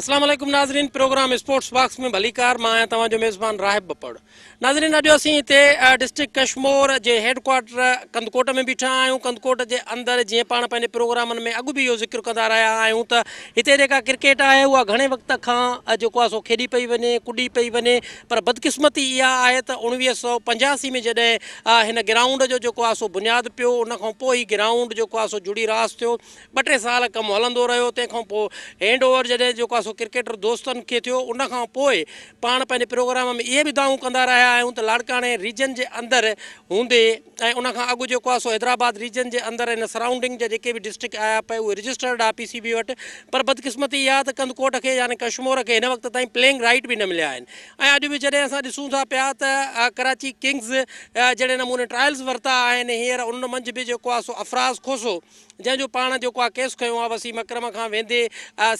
اسلام عليڪم ناظرين پروگرام اسپورٽس باڪس ۾ ڀليڪار مان آهيان توهان جو ميزبان راهب ٻپڙ ناظرين اڄ اسين هتي ڊسٽرڪٽ ڪشمور جي هيڊ ڪوارٽر ڪنڌڪوٽ ۾ بيٺا آهيون ڪنڌڪوٽ جي اندر جيئن پاڻ پنهنجي پروگرامن ۾ اڳ به اهو ذڪر ڪندا رهيا آهيون ته هتي جيڪا ڪرڪيٽ آهي اها گهڻي وقت کان جيڪو آهي سو کيڏي پئي وڃي ڪڏي پئي وڃي پر بدقسمتي اها آهي ته 1985 ۾ جڏهن هن گرائونڊ جو جيڪو آهي سو بنياد پيو ان کان پوء هي گرائونڊ جيڪو آهي سو جڙي راس ٿيو ٻه ٽي سال ڪم هلندو رهيو تنهن کان پوء هينڊ اوور جڏهن جيڪو آهي سو ڪرڪيٽر دوستن کي ٿيو ان کان پوء پاڻ پنهنجي پروگرام ۾ اهي به دانهون ڪندا رهيا آهيون ته لاڙڪاڻي ريجن جي اندر هوندي ۽ ان کان اڳ جيڪو آهي سو حيدرآباد ريجن جي اندر ان سرائونڊنگ جا جيڪي به ڊسٽرڪٽ آيا پئي اهي رجسٽرڊ آهي پي سي بي وٽ پر بدقسمتي اها ته ڪنڌڪوٽ کي يعني ڪشمور کي هن وقت تائين پليئنگ رائيٽ به نه مليا آهن ۽ اڄ به جڏهن اسان ڏسون ٿا پيا ته ڪراچي ڪنگز جهڙي نموني ٽرائلز ورتا آهن هينئر ان منجهه به جيڪو آهي سو افراز کوسو جنهن جو پاڻ جيڪو آ ڪيس کنيو آ وسيم اڪرم کان ويندي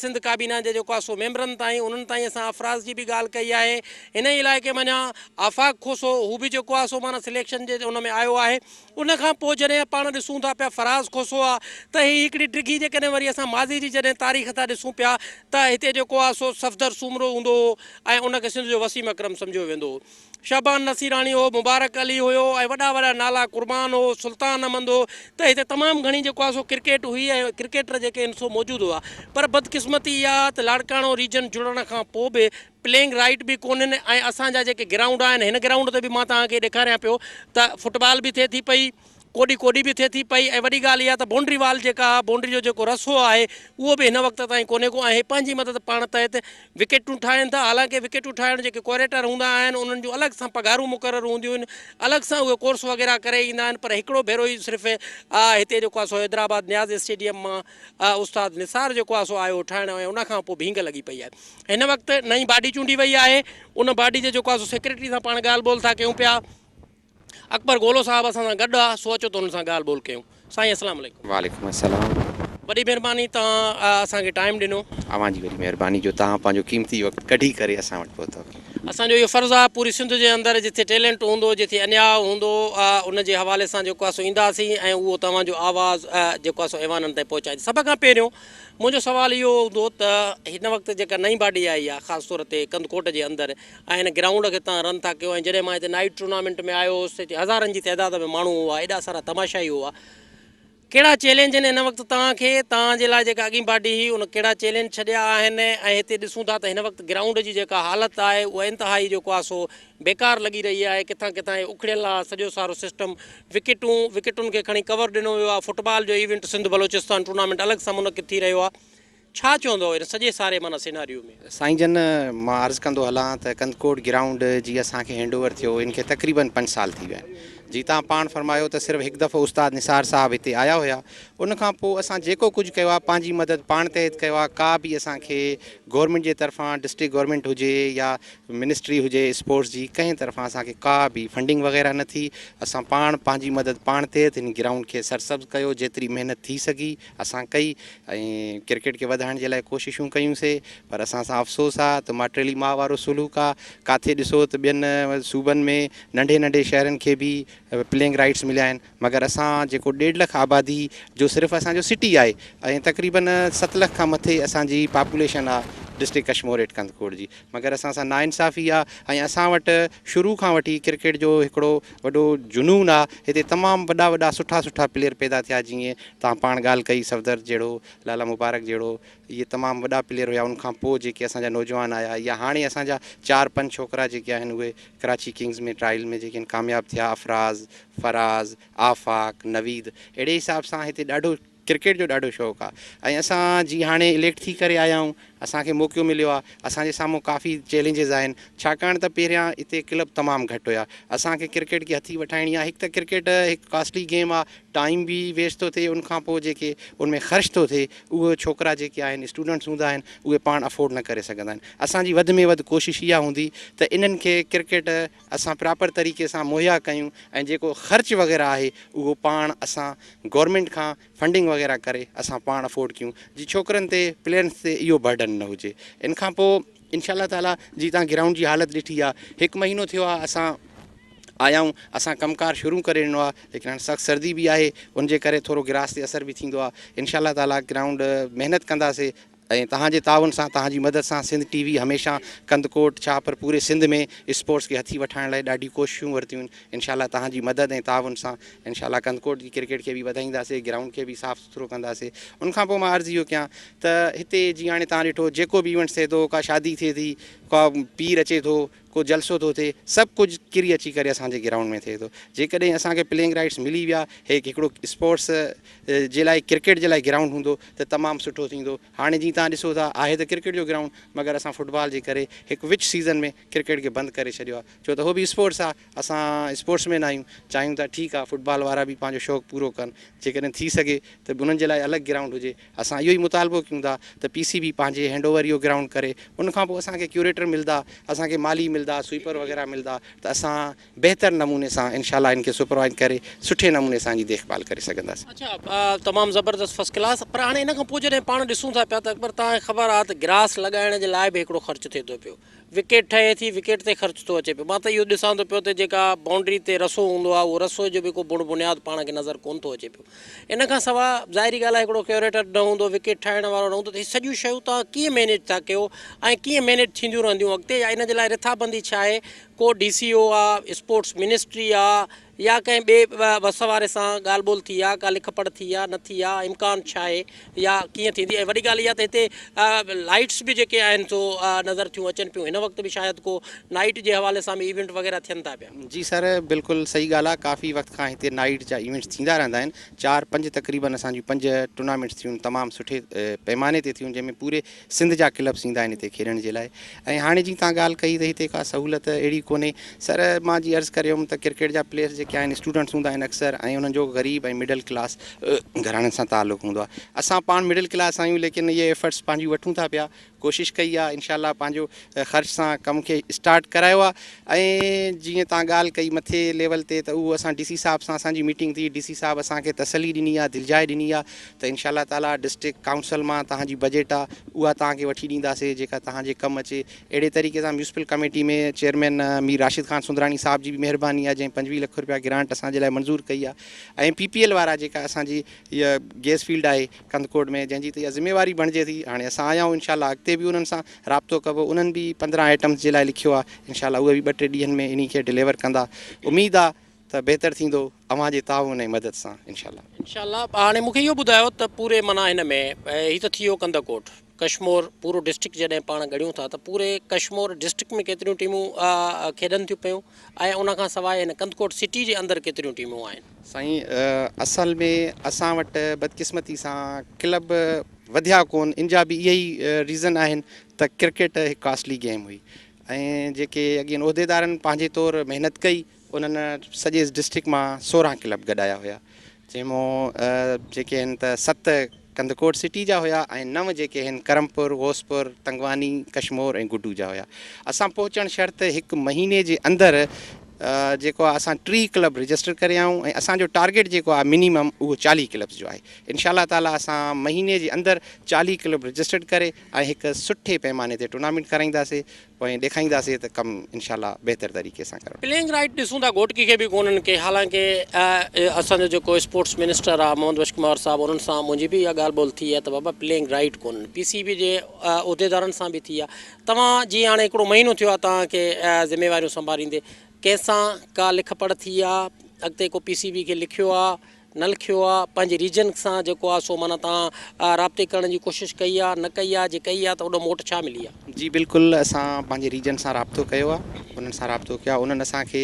سنڌ ڪابينا جي جيڪو آ سو ميمبرن تائين انهن تائين اسان افراز جي به ڳالهه ڪئي آهي هن ئي علائقي منجهان آفاق کوسو هو به جيڪو آ سو معنيٰ سليڪشن جي ان ۾ آيو آهي ان کان پوء جڏهن پاڻ ڏسون ٿا پيا فراز کوسو آ ته هي هڪڙي ڊگهي جيڪڏهن وري اسان ماضي جي جڏهن تاريخ ٿا ڏسون پيا ته هتي جيڪو آ سو صفدر سومرو هوندو هو ۽ ان کي سنڌ جو وسيم اڪرم سمجهيو ويندو هو. شعبان نصيراڻي هو، مبارڪ علي هيو ۽ وڏا وڏا نالا قربان هو، سلطان احمد هو ته هتي تمام گهڻي جيڪو آهي سو ڪرڪيٽ هئي ۽ ڪرڪيٽر جيڪي آهن سو موجود هئا پر بدقسمتي اها آهي ته لاڙڪاڻو ريجن جڙڻ کان پوء به پليئنگ رائيٽ به ڪونهن ۽ اسان جا جيڪي گرائونڊ آهن هن گرائونڊ تي به مان توهان کي ڏيکاريان پيو ته فٽبال به ٿئي ٿي پئي ڪوڏي ڪوڏي به ٿئي ٿي پئي ۽ وڏي ڳالهه اها ته بونڊري وال جيڪا آهي بونڊري جو جيڪو رسو آهي اهو به هن وقت تائين ڪونهي ڪو ۽ هي پنهنجي مدد پاڻ تحت وڪيٽون ٺاهين ٿا حالانڪه وڪيٽون ٺاهڻ جيڪي ڪوريٽر هوندا آهن انهن جون الڳ سان پگهارون مقرر هونديون آهن الڳ سان اهي ڪورس وغيره ڪري ايندا آهن پر هڪڙو ڀيرو ئي صرف هتي جيڪو آهي سو حيدرآباد نياز اسٽيڊيم مان استاد نثار جيڪو آهي سو آيو ٺاهڻ ۽ ان کان پوء ڀينگ لڳي پئي آهي هن وقت نئين باڊي چونڊي وئي آهي ان باڊي جي جيڪو آهي سو سيڪريٽري سان پاڻ ڳالهه ٻولهه ٿا ڪيون پيا اڪبر گولو صاحب اسان سان گڏ آ سو اچو ته ان سان ڳالهه ٻولهه ڪيون. سائين اسلام عليڪم. وعليڪم السلام. وڏي مهرباني توهان اسان کي ٽائيم ڏنو. اوهان جي وڏي مهرباني جو توهان پنهنجو قيمتي وقت ڪڍي ڪري اسان وٽ پهتؤ. اسان جو اهو فرض آ پوري سنڌ جي اندر جٿي ٽيلنٽ هوندو جٿي انياء هوندو ان جي حوالي سان جيڪو آ سو اينداسين ۽ اهو توهان جو آواز جيڪو آ سو ايوانن تائين پهچائيندي سڀ کان پهريون منهنجو سوال اهو هوندو ته هن وقت جيڪا نئين باڊي آئي آ خاص طور تي ڪنڌڪوٽ جي اندر ۽ هن گرائونڊ کي توهان رن ٿا ڪيو ۽ جڏهن مان هتي نائيٽ ٽورنامينٽ ۾ آيو هوس هتي هزارن جي تعداد ۾ ماڻهو هئا ايڏا سارا تماشائي هئا ڪهڙا چئلينج آهن هن وقت توهان کي توهان جي لاء جيڪا اڳين باڊي هئي ان ڪهڙا چئلينج ڇڏيا آهن ۽ هتي ڏسون ٿا ته هن وقت گرائونڊ جي جيڪا حالت آهي اها انتهائي جيڪو آهي سو بيڪار لڳي رهي آهي ڪٿان ڪٿان هي اکڙيل آهي سڄو سارو سسٽم وڪيٽون وڪيٽن کي کڻي ڪور ڏنو ويو آهي فٽبال جو ايونٽ سنڌ بلوچستان ٽورنامينٽ الڳ سان منعقد ٿي رهيو آهي ڇا چوندؤ ان سڄي ساري معنيٰ سيناريو ۾؟ سائين جن مان عرض ڪندو هلان ته ڪنڌڪوٽ گرائونڊ جي اسان کي هينڊ اوور ٿيو ان کي تقريبن پنج سال ٿي ويا آهن جي توهان پاڻ فرمايو ته صرف هڪ دفعو استاد نثار صاحب هتي آيا هيا ان کان پوء اسان جيڪو ڪجهه ڪيو آهي پنهنجي مدد پاڻ تحت ڪيو آهي ڪا به اسان کي گورنمينٽ جي طرفان ڊسٽرڪٽ گورنمينٽ هجي يا منسٽري هجي اسپورٽس جي ڪنهن طرفان اسان کي ڪا به فنڊنگ وغيره نه ٿي اسان پاڻ پنهنجي مدد پاڻ تحت هن گرائونڊ کي سرسبز ڪيو جيتري محنت ٿي سگهي اسان ڪئي ۽ ڪرڪيٽ کي وڌائڻ جي لاء ڪوششون ڪيون سي پر اسان سان افسوس آ ته ماٽيلي ماء وارو سلوڪ آ ڪاٿي ڏسو ته ٻين صوبن ۾ ننڍي ننڍي شهرن کي به پليئنگ رائيٽس مليا آهن مگر اسان جيڪو ڏيڍ لک آبادي جو صرف اسان جو سٽي آهي ۽ تقريبن ست لک کان مٿي اسان جي پاپوليشن آ ڊسٽرڪٽ ڪشمور ايٽ ڪنڌڪوٽ جي مگر اسان سان ناانصافي آ ۽ اسان وٽ شروع کان وٺي ڪرڪيٽ جو هڪڙو وڏو جنون آ هتي تمام وڏا وڏا سٺا سٺا پليئر پيدا ٿيا جيئن توهان پاڻ ڳالهه ڪئي صفدر جهڙو لالا مبارڪ جهڙو اهي تمام وڏا پليئر هيا ان کان پوء جيڪي اسان جا نوجوان آيا يا هاڻي اسان جا چار پنج ڇوڪرا جيڪي آهن اهي ڪراچي ڪنگز ۾ ٽرائل ۾ جيڪي آهن ڪامياب ٿيا افراز فراز آفاق نويد اهڙي حساب سان هتي ڏاڍو ڪرڪيٽ جو ڏاڍو شوق آ ۽ اسان جي هاڻي اليڪٽ ٿي ڪري آيا آهيون اسان کي موقعو مليو آ اسان جي سامهون ڪافي چئلينجز آهن ڇاڪاڻ ته پهريان اتي ڪلب تمام گهٽ هيا اسان کي ڪرڪيٽ کي هٿي وٺائڻي آ هڪ ته ڪرڪيٽ هڪ ڪاسٽلي گيم آ ٽائيم به ويسٽ ٿو ٿئي ان کان پوء جيڪي ان ۾ خرچ ٿو ٿئي اهو ڇوڪرا جيڪي آهن اسٽوڊنٽس هوندا آهن اهي پاڻ افورڊ نه ڪري سگهندا آهن اسان جي وڌ ۾ وڌ ڪوشش اها هوندي ته انهن کي ڪرڪيٽ اسان پراپر طريقي سان مهيا ڪيون ۽ جيڪو خرچ وغيره آهي اهو پاڻ اسان گورنمينٽ کان فنڊنگ وغيره ڪري اسان پاڻ افورڊ ڪيون جي ڇوڪرن تي پليئرس تي اهو برڊن نه هجي ان کان پوء انشاء الله تعالي جي تان گرائونڊ جي حالت ڏٺي آ هڪ مهينو ٿيو آ اسان آيا آهيون اسان ڪم ڪار شروع ڪري ڏنو آ ليڪن هاڻي سخت سردي به آهي ان جي ڪري ٿورو گراس تي اثر به ٿيندو آ انشاء الله تعالي گرائونڊ محنت ڪنداسي. ۽ توهان جي تعاون سان توهان جي مدد سان سنڌ ٽي وي هميشه ڪنڌڪوٽ ڇا پر پوري سنڌ ۾ اسپورٽس کي هٿي وٺائڻ لاء ڏاڍيون ڪوششون ورتيون آهن انشاء الله توهان جي مدد ۽ تعاون سان انشاء الله ڪنڌڪوٽ جي ڪرڪيٽ کي به وڌائينداسي گرائونڊ کي به صاف سٿرو ڪنداسي ان کان پوء مان عرض اهو ڪيان ته هتي جيئن هاڻي توهان ڏٺو جيڪو به ايونٽس ٿئي ٿو ڪا شادي ٿئي ٿي ڪا پير اچي ٿو ڪو جلسو ٿو ٿئي سڀ ڪجهه ڪري اچي ڪري اسان جي گرائونڊ ۾ ٿئي ٿو جيڪڏهن اسان کي پليئنگ رائٽس ملي ويا هي هڪڙو اسپورٽس جي لاء ڪرڪيٽ جي لاء گرائونڊ هوندو ته تمام سٺو ٿيندو هاڻي جيئن توهان ڏسو ٿا آهي ته ڪرڪيٽ جو گرائونڊ مگر اسان فٽبال جي ڪري هڪ وچ سيزن ۾ ڪرڪيٽ کي بند ڪري ڇڏيو آهي ڇو ته هو به اسپورٽس آهي اسان اسپورٽس مين آهيون چاهيون ٿا ٺيڪ آهي فٽبال وارا به پنهنجو شوق پورو ڪن جيڪڏهن ٿي سگهي ته انهن جي لاء الڳ گرائونڊ هجي اسان اهو ئي مطالبو ڪيون ٿا ته پي سي بي پنهنجي هينڊ اوور اهو گرائونڊ ڪري ان کان پوء اسان کي ڪيوريٽر ملدا اسان کي مالي ملدا سوئپر وغيره ملدا ته اسان بهتر نموني سان انشاء الله ان کي سپروائيز ڪري سٺي نموني سان ان جي ديک ڀال ڪري سگهنداسين. اڇا تمام زبردست فرسٽ ڪلاس پر هاڻي ان کان پوء جڏهن پاڻ ڏسون ٿا پيا ته اڪبر توهان کي خبر آهي ته گراس لڳائڻ جي لاء به هڪڙو خرچ ٿئي ٿو پيو وڪيٽ ٺهي ٿي وڪيٽ تي خرچ ٿو اچي پيو مان ته اهو ڏسان ٿو پيو ته جيڪا بائونڊري تي رسو هوندو آهي اهو رسو جو به ڪو بڻ بنياد پاڻ کي نظر ڪونه ٿو اچي پيو ان کان سواء ظاهري ڳالهه آهي هڪڙو ڪيوريٽر نه هوندو وڪيٽ ٺاهڻ وارو نه هوندو ته هي سڄيون شيون توهان ڪيئن مينيج ٿا ڪيو ۽ ڪيئن مينيج ٿينديون رهنديون اڳتي يا ان جي لاء رٿابندي ڇا آهي ڪو ڊي سي او آ اسپورٽس منسٽري آ يا ڪنهن ٻئي وس واري سان ڳالهه ٻولهه ٿي آ، ڪا لک پڙهه ٿي آ، نه ٿي آ، امڪان ڇا آهي يا ڪيئن ٿيندي ۽ وڏي ڳالهه اها ته هتي لائيٽس به جيڪي آهن سو نظر ٿيون اچن پيون هن وقت به شايد ڪو نائيٽ جي حوالي سان به ايونٽ وغيره ٿين ٿا پيا. جي سر بلڪل صحيح ڳالهه آ ڪافي وقت کان هتي نائيٽ جا ايونٽس ٿيندا رهندا آهن چار پنج تقريبن اسان جون پنج ٽورنامينٽس ٿيون تمام سٺي پيماني تي ٿيون جنهن ۾ پوري سنڌ جا ڪلبس ايندا آهن هتي کيڏڻ جي لاء ۽ هاڻي جي توهان ڳالهه ڪئي ته هتي ڪا سهولت اهڙي ڪونهي سر مان جي عرض ڪريم ته ڪرڪيٽ جا پليئرس جيڪي آهن اسٽوڊنٽس هوندا آهن اڪثر ۽ انهن جو غريب ۽ مڊل ڪلاس گهراڻن سان تعلق هوندو آهي اسان پاڻ مڊل ڪلاس آهيون ليڪن اهي ايفرٽس پنهنجي وٺون ٿا پيا ڪوشش ڪئي آهي انشاء الله پنهنجو خرچ سان ڪم کي اسٽارٽ ڪرايو آهي ۽ جيئن توهان ڳالهه ڪئي مٿي ليول تي ته اهو اسان ڊي سي صاحب سان اسان جي ميٽنگ ٿي ڊي سي صاحب اسان کي تسلي ڏني آهي دلجاء ڏني آهي ته انشاء الله تعالي ڊسٽرڪٽ ڪائونسل مان توهان جي بجيٽ آ اها توهان کي وٺي ڏينداسي جيڪا توهان جي ڪم اچي اهڙي طريقي سان municipal committee ۾ chairman Mir Rashid Khan Sundrani صاحب جي به مهرباني آ جنهن 25 لک رپيا گرانٽ اسان جي لاء منظور ڪئي آ ۽ پي پي ايل وارا جيڪا اسان جي هيء گيس فيلڊ آهي ڪنڌڪوٽ ۾ جنهن جي ته اها ذميواري بڻجي ٿي هاڻي اسان آيا آهيون انشاء الله اڳتي به انهن سان رابطو ڪبو انهن به 15 آئٽمز جي لاء لکيو آ انشاء الله اهي به ٻه ٽي ڏينهن ۾ انهي کي ڊليور ڪندا اميد آ ته بهتر ٿيندو اوهان جي تعاون ۽ مدد سان انشاء الله. انشاء الله هاڻي مون کي اهو ٻڌايو ته پوري معنيٰ هن ۾ هي ته ٿي ويو ڪنڌڪوٽ ڪشمور پورو ڊسٽرڪٽ جڏهن پاڻ ڳڻيون ٿا ته پوري ڪشمور ڊسٽرڪٽ ۾ ڪيتريون ٽيمون کيڏن ٿيون پيون ۽ ان کان سواء هن ڪنڌڪوٽ سٽي جي اندر ڪيتريون ٽيمون آهن. سائين اصل ۾ اسان وٽ بدقسمتي سان ڪلب وڌيا ڪون ان جا به اهي ئي ريزن آهن ته ڪرڪيٽ هڪ ڪاسٽلي گيم هئي ۽ جيڪي اڳين عهديدارن پنهنجي طور محنت ڪئي انهن سڄي ڊسٽرڪٽ مان 16 ڪلب گڏايا هيا جنهن مون جيڪي آهن ته 7 ڪنڌڪوٽ سٽي جا هيا ۽ 9 جيڪي آهن ڪرمپور، غوثپور، تنگواني، ڪشمور ۽ گڊو جا هيا. اسان پهچڻ شرط هڪ مهيني جي اندر جيڪو آهي اسان 30 ڪلب رجسٽر ڪري آيون ۽ اسان جو ٽارگيٽ جيڪو آهي منيمم اهو 40 ڪلبس جو آهي. انشاء الله تعالي اسان مهيني جي اندر 40 ڪلب رجسٽرڊ ڪري ۽ هڪ سٺي پيماني تي ٽورنامينٽ ڪرائينداسي. پوء ڏيکائينداسين ته ڪم انشاء الله بهتر طريقي سان ڪرڻ. پليئنگ رائيٽ ڏسون ٿا گهوٽڪي کي به ڪونهن ڪي حالانڪه اسان جو جيڪو اسپورٽس منسٽر آ محمد بخش ڪمار صاحب انهن سان منهنجي به اها ڳالهه ٻولهه ٿي آ ته بابا پليئنگ رائيٽ ڪونهن پي سي بي جي عهديدارن سان به ٿي آ توهان جي هاڻي هڪڙو مهينو ٿيو آ توهان کي ذميواريون سنڀاريندي ڪنهن سان ڪا لک پڙهه ٿي آ اڳتي ڪو پي سي بي کي لکيو آ نه لکيو آ پنهنجي ريجن سان جيڪو آ سو معنيٰ توهان رابطي ڪرڻ جي ڪوشش ڪئي آ نه ڪئي آ جي ڪئي آ ته اوڏو موٽ ڇا ملي آ. جي بلڪل اسان پنهنجي ريجن سان رابطو ڪيو آ انهن سان رابطو ڪيو آ انهن اسان کي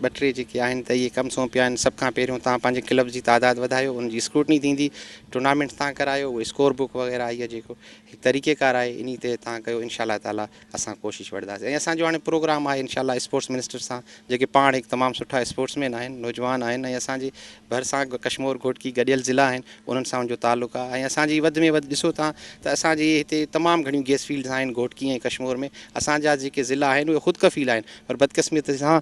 ٻه ٽي جيڪي آهن ته اهي ڪم سونپيا آهن سڀ کان پهريون توهان پنهنجي ڪلب جي تعداد وڌايو ان جي اسڪروٽني ٿيندي ٽورنامينٽس توهان ڪرايو اهو اسڪور بڪ وغيره اهي جيڪو هڪ طريقي ڪار آهي انهي تي توهان ڪيو انشاء الله تعالي اسان ڪوشش وٺنداسين ۽ اسان جو هاڻي پروگرام آهي انشاء الله اسپورٽس منسٽر سان جيڪي پاڻ هڪ تمام سٺا اسپورٽس مين آهن نوجوان آهن ۽ اسان جي ڀرسان ڪشمور گهوٽڪي گڏيل ضلع آهن انهن سان ان جو تعلق آهي ۽ اسان جي وڌ ۾ وڌ ڏسو تان ته اسان جي هتي تمام گهڻيون گيس فيلڊز آهن گهوٽڪي ۽ ڪشمور ۾ اسان جا جيڪي ضلع آهن اهي خود ڪفيل آهن پر بدقسمتي سان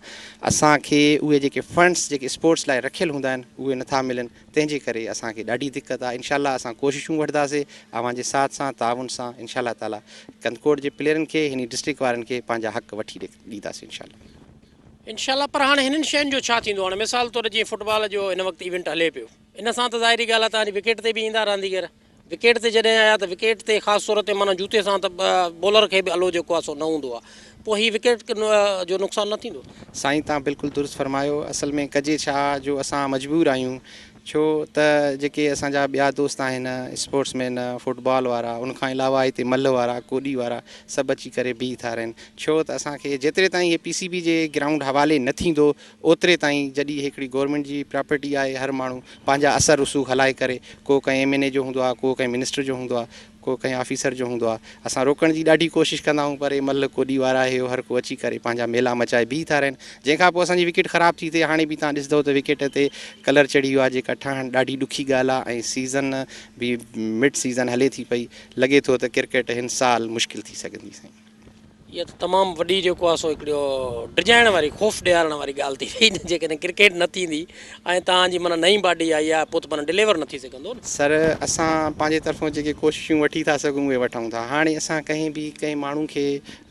اسان کي اهي جيڪي فنڊس جيڪي اسپورٽس لاء رکيل هوندا آهن اهي نٿا ملن تنهن جي ڪري اسان کي ڏاڍي دقت آهي انشاء الله اسان ڪوششون وٺنداسي اوهان جي ساٿ سان تعاون سان انشاء الله تعالي ڪنڌڪوٽ جي پليئرن کي هني ڊسٽرڪٽ وارن کي پنهنجا حق وٺي ڏينداسي انشاء الله. انشاء الله پر هاڻي هنن شين جو ڇا ٿيندو هاڻي مثال طور جيئن فٽبال جو هن وقت ايونٽ هلي پيو ان سان ته ظاهري ڳالهه آهي توهان جي وڪيٽ تي به ايندا رانديگر. وڪيٽ تي جڏهن آيا ته وڪيٽ تي خاص طور تي معنيٰ جوتي سان ته بولر کي به الو جيڪو آهي سو نه هوندو آهي پوء هي وڪيٽ جو نقصان نه ٿيندو؟ سائين توهان بلڪل درست فرمايو اصل ۾ ڪجي ڇا جو اسان مجبور آهيون ڇو ته جيڪي اسان جا ٻيا دوست آهن اسپورٽس مين فٽبال وارا ان کان علاوه هتي ملهه وارا ڪوڏي وارا سڀ اچي ڪري بيهي ٿا رهن ڇو ته اسان کي جيتري تائين هي پي سي بي جي گرائونڊ حوالي نه ٿيندو اوتري تائين جڏهن هڪڙي گورنمينٽ جي پراپرٽي آهي هر ماڻهو پنهنجا اثر رسوخ هلائي ڪري ڪو ڪنهن ايم اين اي جو هوندو آهي ڪو ڪنهن منسٽر جو هوندو آهي ڪو ڪنهن آفيسر جو هوندو آهي اسان روڪڻ جي ڏاڍي ڪوشش ڪندا آهيون پر اهي ملهه ڪوڏي وارا اهي هر ڪو اچي ڪري پنهنجا ميلا مچائي بيهي ٿا رهن جنهن کان پوء اسان جي وڪيٽ خراب ٿي ٿئي هاڻي به توهان ڏسندو ته وڪيٽ تي ڪلر چڙهي ويو آهي جيڪا ٺاهڻ ڏاڍي ڏکي ڳالهه آهي ۽ سيزن به مڊ سيزن هلي ٿي پئي لڳي ٿو ته ڪرڪيٽ هن سال مشڪل ٿي سگهندي سائين. اها ته تمام وڏي جيڪو آهي سو هڪڙو ڊڄائڻ واري خوف ڏيارڻ واري ڳالهه ٿي وئي نه جيڪڏهن ڪرڪيٽ نه ٿيندي ۽ توهان جي معنيٰ نئين باڊي آئي آهي پوء ته معنيٰ ڊليور نه ٿي سگهندو نه. سر اسان پنهنجي طرفون جيڪي ڪوششون وٺي ٿا سگهون اهي وٺون ٿا هاڻي اسان ڪنهن به ڪنهن ماڻهو کي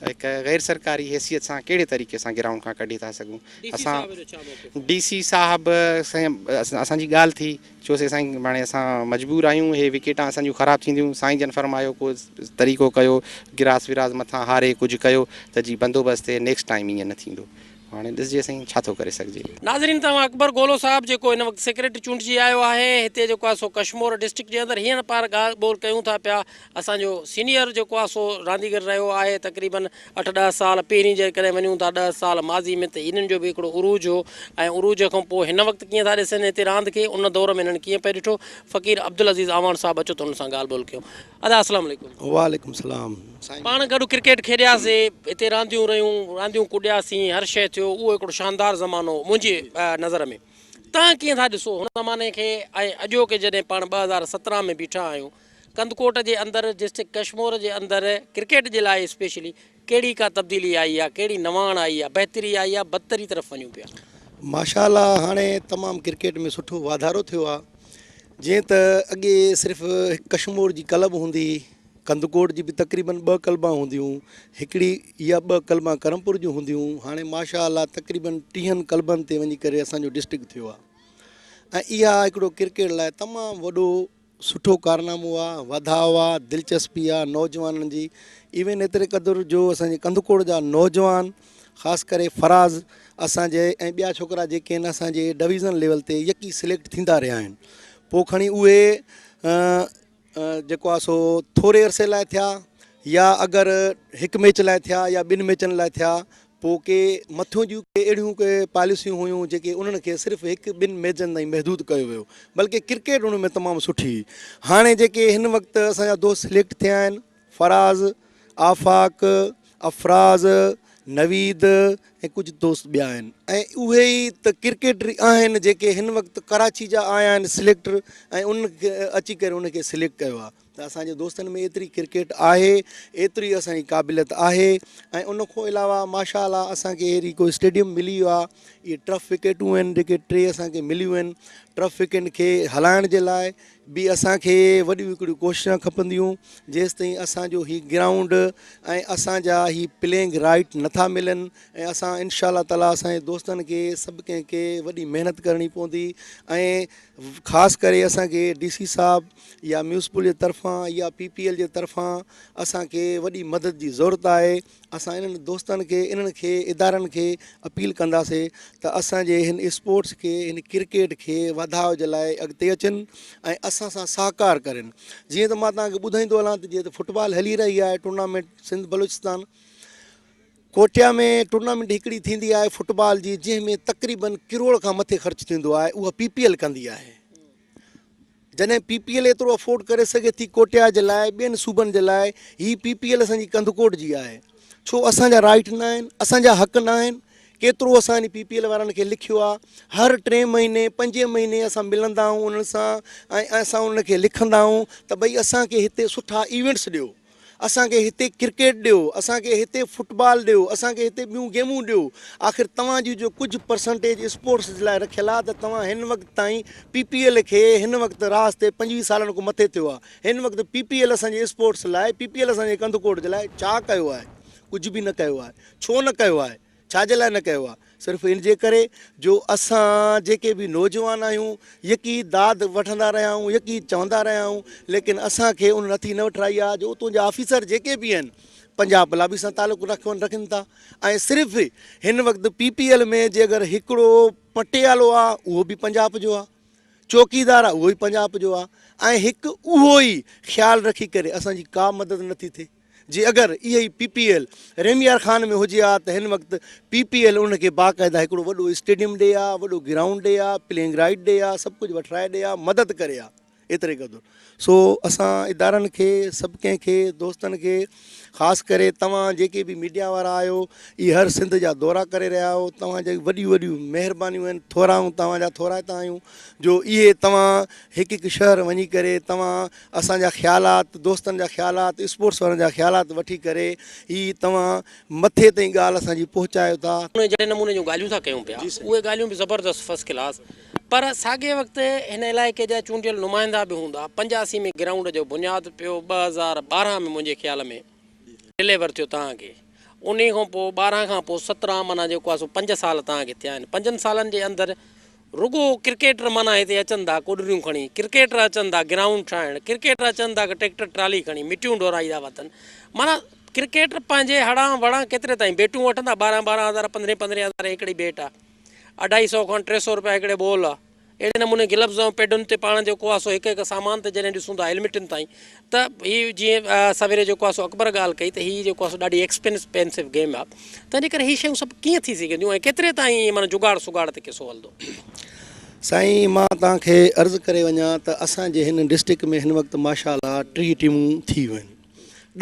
هڪ غير سرڪاري حيثيت سان ڪهڙي طريقي سان گرائونڊ کان ڪڍي ٿا سگهون ڊي سي اسان صاحب جو ڇا موقف آهي؟ ڊي سي صاحب سان اسان جي ڳالهه ٿي چيو سي سائين هاڻي اسان مجبور آهيون هي وڪيٽان اسان جون خراب ٿينديون سائين جن فرمايو ڪو طريقو ڪيو گراس وراس مٿان هاري ڪجهه ڪيو ته جي بندوبست ٿئي نيڪسٽ ٽائيم ائين نه ٿيندو هاڻي ڏسجي سائين ڇا ٿو ڪري سگهجي. ناظرين توهان اڪبر گولو صاحب جيڪو هن وقت سيڪريٽري چونڊجي آيو آهي هتي جيڪو آهي سو ڪشمور ڊسٽرڪٽ جي اندر هينئر پار ڳالهه ٻولهه ڪيون ٿا پيا اسان جو سينيئر جيڪو آهي سو رانديگر رهيو آهي تقريبن اٺ ڏهه سال پهرين جيڪڏهن وڃون ٿا ڏهه سال ماضي ۾ ته هنن جو به هڪڙو عروج هو ۽ عروج کان پوء هن وقت ڪيئن ٿا ڏسن هتي راند کي ان دور ۾ هنن ڪيئن پئي ڏٺو فقير عبدالعزيز اعواڻ صاحب اچو ته هن سان ڳالهه ٻولهه ڪيون ادا السلام عليڪم. وعليڪم السلام سائين. پاڻ گڏ ڪرڪيٽ کيڏياسي هتي رانديون رهيون رانديون ڪڏياسين هر شيء ٿيو اهو هڪڙو شاندار زمانو هو منهنجي نظر ۾ تهان ڪيئن ٿا ڏسو هن زماني کي ۽ اڄوڪي جڏهن پاڻ 2017 ۾ بيٺا آهيون ڪنڌڪوٽ جي اندر ڊسٽرڪٽ ڪشمور جي اندر ڪرڪيٽ جي لاء اسپيشلي ڪهڙي ڪا تبديلي آئي آ ڪهڙي نواڻ آئي آ بهتري آئي آ بدتري طرف وڃون پيا. ماشاء الله هاڻي تمام ڪرڪيٽ ۾ سٺو واڌارو ٿيو آ جيئن ته اڳي صرف هڪ ڪشمور جي ڪلب هوندي هئي ڪنڌڪوٽ جي به تقريبن ٻه ڪلبان هونديون هڪڙي يا ٻه ڪلبان ڪرمپور جون هونديون هاڻي ماشاء الله تقريبن ٽيهن ڪلبن تي وڃي ڪري اسان جو ڊسٽرڪٽ ٿيو آ ۽ اها هڪڙو ڪرڪيٽ لاء تمام وڏو سٺو ڪارنامو آ، وڌاء آ، دلچسپي آ نوجوانن جي ايون ايتري قدر جو اسان جي ڪنڌڪوٽ جا نوجوان خاص ڪري فراز اسان جي ۽ ٻيا ڇوڪرا جيڪي آهن اسان جي ڊويزن ليول تي يڪي سليڪٽ ٿيندا رهيا آهن پوء کڻي اهي جيڪو آ سو ٿوري عرصي لاء ٿيا يا اگر هڪ ميچ لاء ٿيا يا ٻن ميچن لاء ٿيا پوء ڪي مٿيون جون ڪي اهڙيون ڪي پاليسيون هيون جيڪي انهن کي صرف هڪ ٻن ميچن تائين محدود ڪيو ويو بلڪه ڪرڪيٽ ان ۾ تمام سٺي هئي هاڻي جيڪي هن وقت اسان جا دوست سليڪٽ ٿيا آهن فراز، آفاق، افراز، نويد ۽ ڪجهه دوست ٻيا آهن ۽ اهي ئي ته ڪرڪيٽر آهن جيڪي هن وقت ڪراچي جا آيا آهن سليڪٽر ۽ ان اچي ڪري ان کي سليڪٽ ڪيو آهي ته اسان جي دوستن ۾ ايتري ڪرڪيٽ آهي ايتري اسان جي قابليت آهي ۽ ان کان علاوه ماشاء الله اسان کي اهڙي ڪو اسٽيڊيم ملي ويو آهي اهي ٽرف وڪيٽون آهن جيڪي ٽي اسان کي مليون آهن ٽرف وڪيٽن کي هلائڻ جي لاء به اسان کي وڏيون هڪڙيون ڪوششان کپنديون جيستائين اسان جو هي گرائونڊ ۽ اسان جا هي پليئنگ رائيٽ نٿا ملن ۽ اسان انشاء الله تعالي اسان جي دوستن کي سڀ ڪنهن کي وڏي محنت ڪرڻي پوندي ۽ خاص ڪري اسان کي ڊي سي صاحب يا ميونسپل جي طرفان يا پي پي ايل جي طرفان اسان کي وڏي مدد جي ضرورت آهي اسان انهن دوستن کي انهن کي ادارن کي اپيل ڪنداسي ته اسان جي هن اسپورٽس کي هن ڪرڪيٽ کي وڌاء جي لاء اڳتي اچن ۽ اسان سان سهڪار ڪرين جيئن ته مان توهان کي ٻڌائيندو هلان ته جيئن ته فٽبال هلي رهي آهي ٽورنامينٽ سنڌ بلوچستان ڪوئٽيا ۾ ٽورنامينٽ هڪڙي ٿيندي آهي فٽبال جي جنهن ۾ تقريبن ڪروڙ کان مٿي خرچ ٿيندو آهي اها پي پي ايل ڪندي آهي جڏهن پي پي ايل ايترو افورڊ ڪري سگهي ٿي ڪوئٽيا جي لاء ٻين صوبن جي لاء هي پي پي ايل اسان جي ڪنڌڪوٽ جي آهي ڇو اسان جا رائيٽ نه آهن اسان جا حق نه آهن ڪيترو اسان ان پي پي ايل وارن کي لکيو آهي هر ٽئين مهيني پنجين مهيني اسان ملندا آهيون انهن سان ۽ اسان انهن کي لکندا آهيون ته ڀئي اسان کي هتي سٺا ايونٽس ڏيو اسان کي هتي ڪرڪيٽ ڏيو، اسان کي هتي فٽبال ڏيو، اسان کي هتي ٻيون گيمون ڏيو، آخر توهان جي جو ڪجهه پرسنٽيج اسپورٽس جي لاء رکيل آهي ته توهان هن وقت تائين پي پي ايل کي هن وقت راس تي 25 سالن کان مٿي ٿيو آهي هن وقت پي پي ايل اسان جي اسپورٽس لاء پي پي ايل اسان جي ڪنڌڪوٽ جي لاء ڇا ڪيو آهي؟ ڪجهه به نه ڪيو آهي، ڇو نه ڪيو آهي؟ ڇا جي لاء نه ڪيو آ؟ صرف ان جي ڪري جو اسان جيڪي به نوجوان آهيون يڪي داد وٺندا رهيا آهيون يڪي چوندا رهيا آهيون ليڪن اسان کي ان نٿي نه وٺرائي آ جو اتون جا آفيسر جيڪي به آهن پنجاب لابي سان تعلق رکن ٿا ۽ صرف هن وقت پي پي ايل ۾ جي اگر هڪڙو پٽيالو آ اهو به پنجاب جو آ چوڪيدار آ اهو به پنجاب جو آ ۽ هڪ اهو ئي خيال رکي ڪري اسان جي ڪا مدد نٿي ٿئي. جي اگر اها ئي پي پي ايل رحميار خان ۾ هجي ها ته هن وقت پي پي ايل ان کي باقاعده هڪڙو وڏو اسٽيڊيم ڏي ها، وڏو گرائونڊ ڏي ها، پليئنگ رائيٽ ڏي ها، سڀ ڪجهه وٺرائي ڏي ها، مدد ڪري ها ايتري قدر. سو اسان ادارن کي سڀ ڪنهن کي دوستن کي خاص ڪري توهان جيڪي به ميڊيا وارا آهيو اهي هر سنڌ جا دورا ڪري رهيا آهيو توهان جي وڏيون وڏيون مهربانيون آهن ٿورا آهيون توهان جا ٿورائتا آهيون جو اهي توهان هڪ هڪ شهر وڃي ڪري توهان اسان جا خيالات، دوستن جا خيالات، اسپورٽس وارن جا خيالات وٺي ڪري هي توهان مٿي تائين ڳالهه اسان جي پهچايو ٿا. جهڙي نموني جون ڳالهيون ٿا ڪيون پيا اهي ڳالهيون به زبردست فرسٽ ڪلاس پر ساڳئي وقت هن علائقي جا چونڊيل نمائندا به هوندا 85 ۾ گرائونڊ جو بنياد پيو 2012 ۾ منهنجي خيال ۾ ڊليور ٿيو توهان کي انهي کان پوء 12 کان پوء 17 معنيٰ جيڪو آهي سو پنج سال توهان کي ٿيا آهن پنجن سالن جي اندر رڳو ڪرڪيٽر معنيٰ هتي اچن ٿا ڪوڏريون کڻي، ڪرڪيٽر اچن ٿا گرائونڊ ٺاهڻ، ڪرڪيٽر اچن ٿا ٽريڪٽر ٽرالي کڻي مٽيون ڍورائي ٿا وتن. معنيٰ ڪرڪيٽر پنهنجي هڙان وڙان ڪيتري تائين بيٽون وٺندا ٻارهن ٻارهن هزار پندرهين پندرهين هزار هڪڙي بيٽ آ. اڍائي سئو کان 300 روپيا هڪڙي بول آ. اهڙي نموني گلبز ۽ پيڊن تي پاڻ جيڪو آ سو هڪ هڪ سامان تي جڏهن ڏسون ٿا هيلمٽن تائين ته هي جيئن سويري جيڪو آ سو اڪبر ڳالهه ڪئي ته هي جيڪو آ سو ڏاڍي ايڪسپينسو گيم آ. تنهن جي ڪري هي شيون سڀ ڪيئن ٿي سگهنديون ۽ ڪيتري تائين ائين معنيٰ جگاڙ سگاڙ تي قصو هلندو. سائين مان توهان کي عرض ڪري وڃان ته اسان جي هن ڊسٽرڪٽ ۾ هن وقت ماشاء الله 30 ٽيمون ٿي ويون آهن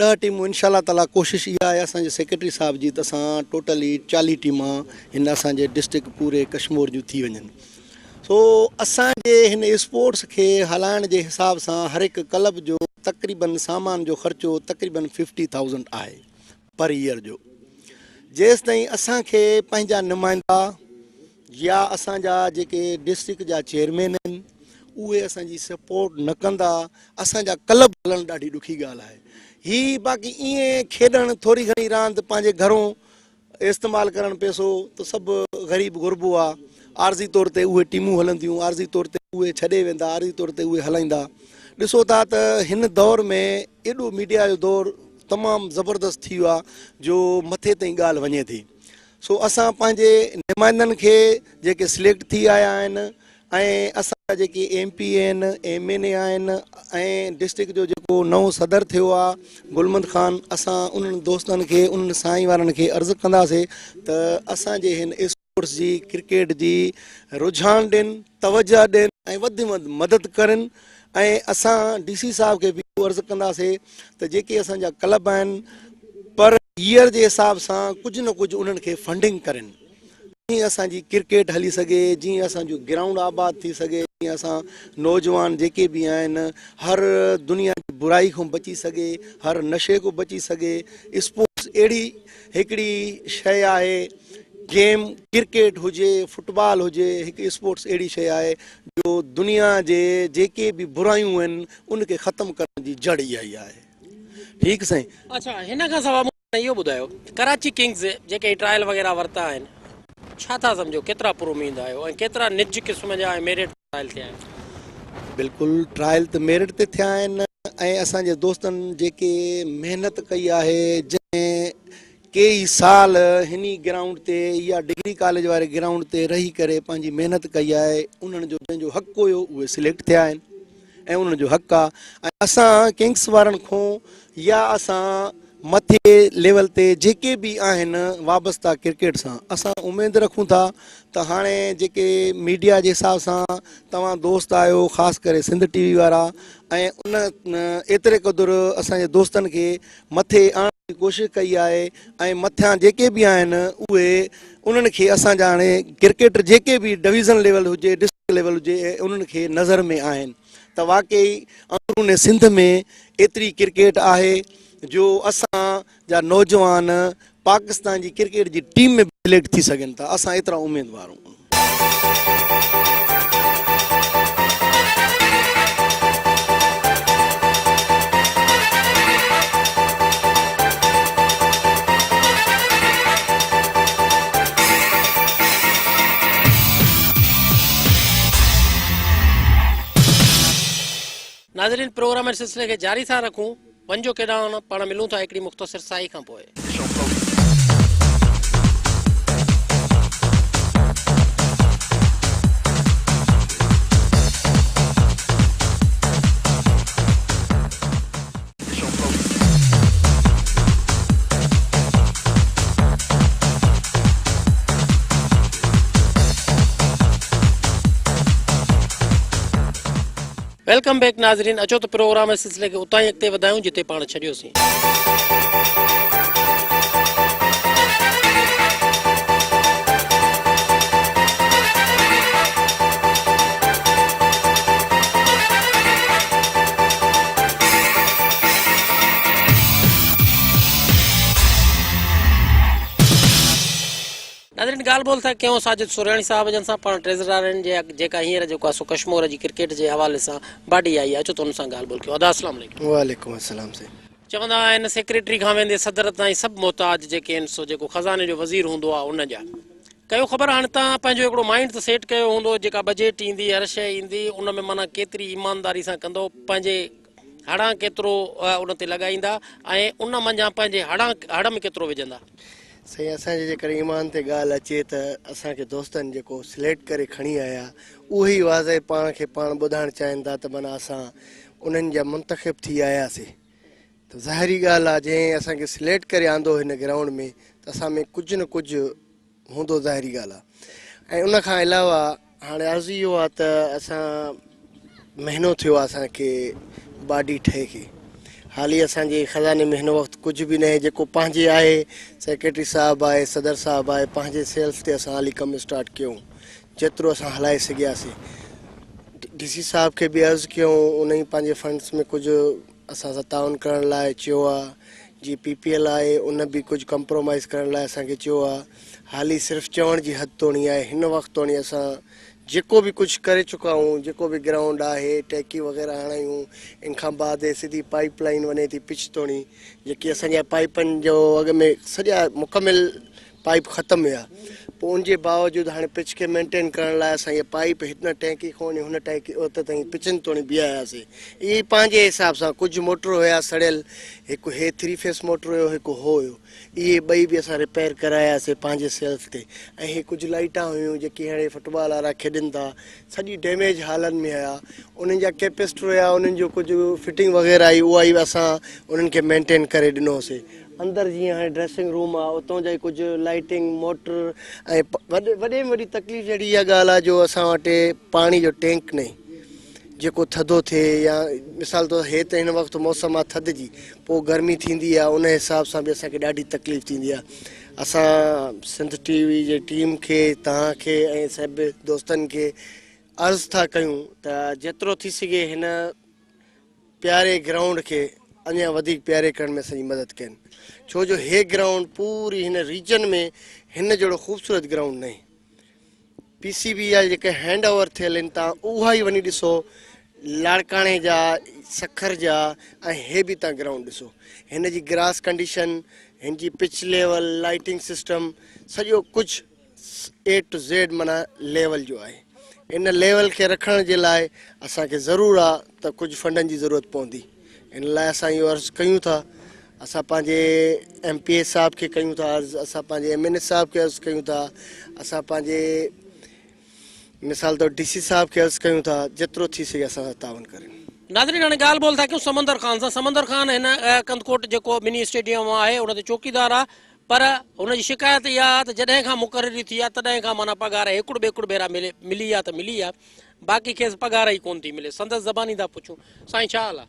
10 ٽيمون انشاء الله تعالي ڪوشش اها آهي اسان جي سيڪريٽري صاحب جي ته اسان ٽوٽلي 40 ٽيمان هن اسان جي ڊسٽرڪٽ پوري ڪشمور جون ٿي وڃن سو اسان جي هن اسپورٽس کي هلائڻ جي حساب سان هر هڪ ڪلب جو تقريبن سامان جو خرچو تقريبن ففٽي ٿائوزنڊ آهي پر ايئر جو جيستائين اسان کي پنهنجا نمائندا يا اسان جا جيڪي ڊسٽرڪٽ جا چيئرمين آهن اهي اسان جي سپورٽ نه ڪندا اسان جا ڪلب هلڻ ڏاڍي ڏکي ڳالهه آهي هي باقي ائين کيڏڻ ٿوري گهڻي راند پنهنجي گهرون استعمال ڪرڻ پئسو ته سڀ غريب غربو آ عارضي طور تي اهي ٽيمون هلنديون عارضي طور تي اهي ڇڏي ويندا عارضي طور تي اهي هلائيندا ڏسو ٿا ته هن دور ۾ ايڏو ميڊيا جو دور تمام زبردست ٿي ويو آ جو مٿي تائين ڳالهه وڃي ٿي سو اسان پنهنجي نمائندن کي جيڪي سليڪٽ ٿي آيا آهن ۽ اسان جا جيڪي ايم پي آهن ايم اين اي آهن ۽ ڊسٽرڪٽ جو جيڪو نئون صدر ٿيو آ گلمند خان اسان انهن دوستن کي انهن سائين وارن کي عرض ڪنداسي ته اسان جي هن اسپورٽس جي ڪرڪيٽ جي رجحان ڏين توجه ڏين ۽ وڌ ۾ وڌ مدد ڪرن ۽ اسان ڊي سي صاحب کي به اهو عرض ڪنداسي ته جيڪي اسان جا ڪلب آهن پر ايئر جي حساب سان ڪجهه نه ڪجهه انهن کي فنڊنگ ڪرن جيئن اسان جي ڪرڪيٽ هلي سگهي جيئن اسان جو گرائونڊ آباد ٿي سگهي جيئن اسان نوجوان جيڪي به آهن هر دنيا جي برائي کان بچي سگهي هر نشي کان بچي سگهي اسپورٽس اهڙي هڪڙي شيء آهي گيم ڪرڪيٽ هجي فٽبال هجي هڪ اسپورٽس اهڙي شيء آهي جو دنيا جي جيڪي به برايون آهن ان کي ختم ڪرڻ جي جڙ اها ئي آهي ٺيڪ سائين. اڇا هن کان سواء مون کي اهو ٻڌايو ڪراچي ڪنگز جيڪي هي ٽرائل وغيره ورتا آهن ڇا ٿا سمجهو ڪيترا پر اميد آهيو ۽ ڪيترا نج قسم جا ۽ ميرٽ ٽرائل ٿيا آهن. بلڪل ٽرائل ته ميرٽ تي ٿيا آهن ۽ اسان جي دوستن جيڪي محنت ڪئي آهي جنهن ڪيئي سال هن ئي گرائونڊ تي يا ڊگري ڪاليج واري گرائونڊ تي رهي ڪري پنهنجي محنت ڪئي آهي انهن جو جنهن جو حق هيو اهي سليڪٽ ٿيا آهن ۽ انهن جو حق آهي ۽ اسان ڪنگس وارن کون يا اسان مٿي ليول تي جيڪي به آهن وابسته ڪرڪيٽ سان اسان اميد رکون ٿا ته هاڻي جيڪي ميڊيا جي حساب سان توهان دوست آهيو خاص ڪري سنڌ ٽي وي وارا ۽ ان ايتري قدر اسان جي دوستن کي مٿي آڻڻ جي ڪوشش ڪئي آهي ۽ مٿيان جيڪي به آهن اهي انهن کي اسان جا هاڻي ڪرڪيٽر جيڪي به ڊويزن ليول هجي ڊسٽرڪٽ ليول هجي انهن کي نظر ۾ آهن ته واقعي اندرون سنڌ ۾ ايتري ڪرڪيٽ آهي جو اسان جا نوجوان پاڪستان جي ڪرڪيٽ جي ٽيم ۾ به سليڪٽ ٿي سگهن ٿا اسان ايترا اميدوار آهيون. ناظرين پروگرام جي سلسلي کي جاري ٿا رکون وڃجو ڪيڏانهن نه پاڻ ملون ٿا هڪڙي مختصر ساهي کان پوء. Welcome back ناظرين اچو ته پروگرام جي سلسلي کي اتان ئي اڳتي وڌايون جتي پاڻ ڇڏيوسين. ناظرين ڳالهه ٻولهه ٿا ڪيون ساجد سورياڻي صاحب جن سان پاڻ ٽريزرارن جي جيڪا هينئر جيڪو آهي سو ڪشمور جي ڪرڪيٽ جي حوالي سان باڊي آئي آهي اچو ته ان سان ڳالهه ٻولهه ڪيون ادا السلام عليڪم. وعليڪم السلام سائين. چوندا آهن سيڪريٽري کان ويندي صدر تائين سڀ محتاج جيڪي آهن سو جيڪو خزاني جو وزير هوندو آهي ان جا ڪيو خبر هاڻي تان پنهنجو هڪڙو مائنڊ ته سيٽ ڪيو هوندو جيڪا بجيٽ ايندي هر شيء ايندي ان ۾ معنيٰ ڪيتري ايمانداري سان ڪندو پنهنجي هڙان ڪيترو ان تي لڳائيندا ۽ ان منجهان پنهنجي هڙان هڙ ۾ ڪيترو وجهندا. سائين اسان جي جيڪر ايمان تي ڳالهه اچي ته اسان کي دوستن جيڪو سليڪٽ ڪري کڻي آيا اهي ئي واضح پاڻ کي پاڻ ٻڌائڻ چاهين ٿا ته معنيٰ اسان انهن جا منتخب ٿي آياسي ته ظاهري ڳالهه آ جنهن اسان کي سليڪٽ ڪري آندو هن گرائونڊ ۾ ته اسان ۾ ڪجهه نه ڪجهه هوندو ظاهري ڳالهه آ ۽ ان کان علاوه هاڻي عرض اهو آ ته اسان مهينو ٿيو آ اسان کي باڊي ٺهي کي حالي اسان جي خزاني ۾ هن وقت ڪجهه به ناهي جيڪو پنهنجي آهي سيڪريٽري صاحب آهي صدر صاحب آهي پنهنجي سيلف تي اسان حالي ڪم اسٽارٽ ڪيون جيترو اسان هلائي سگهياسي ڊي سي صاحب کي به عرض ڪيون انهي پنهنجي فنڊس ۾ ڪجهه اسان سان تعاون ڪرڻ لاء چيو آ جي پي پي ايل آهي ان به ڪجهه ڪمپرومائز ڪرڻ لاء اسان کي چيو آ حالي صرف چوڻ جي حد توڻي آهي هن وقت توڻي اسان جيڪو به ڪجهه ڪري چڪا آهيون جيڪو به گرائونڊ آهي ٽيڪي وغيره هڻايون ان کان بعد سڌي پائيپ لائين وڃي ٿي پچ توڻي جيڪي اسان جا پائيپن جو اڳ ۾ سڄا مڪمل پائيپ ختم هيا پوء ان جي باوجود هاڻي پچ کي مينٽين ڪرڻ لاء اسان اهي پائيپ هن ٽينڪي کان وڃي هن ٽينڪي ات تائين پچن توڻي بيهاياسي اهي پنهنجي حساب سان ڪجهه موٽر هيا سڙيل هڪ هي ٿري فيس موٽر هيو هڪ هو هيو اهي ٻئي به اسان رپيئر ڪراياسي پنهنجي سيلف تي ۽ هي ڪجهه لائيٽان هيون جيڪي هاڻي فٽبال وارا کيڏن ٿا سڄي ڊيميج حالن ۾ هيا انهن جا ڪيپسٽر هيا انهن جو ڪجهه فٽنگ وغيره هئي اها ئي اسان انهن کي مينٽين ڪري ڏنوسي اندر جيئن هاڻي ڊريسنگ روم آ اتان جا ئي ڪجهه لائيٽنگ موٽر ۽ وڏي وڏي ۾ وڏي تڪليف جهڙي اها ڳالهه آ جو اسان وٽ پاڻي جو ٽينڪ نهي جيڪو ٿڌو ٿئي يا مثال طور هي ته هن وقت موسم آ ٿڌ جي پوء گرمي ٿيندي آ ان حساب سان به اسان کي ڏاڍي تڪليف ٿيندي آ اسان سنڌ ٽي وي جي ٽيم کي توهان کي ۽ سڀ دوستن کي عرض ٿا ڪيون ته جيترو ٿي سگهي هن پياري گرائونڊ کي اڃا وڌيڪ پياري ڪرڻ ۾ اسان جي مدد ڪين ڇو جو هي گرائونڊ پوري هن ريجن ۾ هن جهڙو خوبصورت گرائونڊ ناهي پي سي بي جا جيڪي هينڊ اوور ٿيل آهن تان اها ئي وڃي ڏسو لاڙڪاڻي جا سکر جا ۽ هي به تان گرائونڊ ڏسو هن جي گراس ڪنڊيشن هن جي پچ ليول لائٽنگ سسٽم سڄو ڪجهه اي ٽو زيڊ معنيٰ ليول جو آهي ان ليول کي رکڻ جي لاء اسان کي ضرور آ ته ڪجهه فنڊن جي ضرورت پوندي ان لاء اسان اهو عرض ڪيون ٿا اسان پنهنجي ايم پي اي صاحب کي ڪيون ٿا عرض اسان پنهنجي ايم اين اي صاحب کي عرض ڪيون ٿا اسان پنهنجي مثال طور ڊي سي صاحب کي عرض ڪيون ٿا جيترو ٿي سگهي اسان سان تعاون ڪرين. ناظرين هاڻي ڳالهه ٻولهه ٿا ڪيون سمندر خان سان سمندر خان هن ڪنڌڪوٽ جيڪو مني اسٽيڊيم آهي ان تي چوڪيدار آ پر هن جي شڪايت اها آ ته جڏهن کان مقرري ٿي آ تڏهن کان معنيٰ پگهار هيڪڙ ٻيڪڙ ڀيرا ملي ملي آ ته ملي آ باقي کيس پگهار ئي ڪونه ٿي ملي سندس زباني ٿا پڇون سائين ڇا حال آ.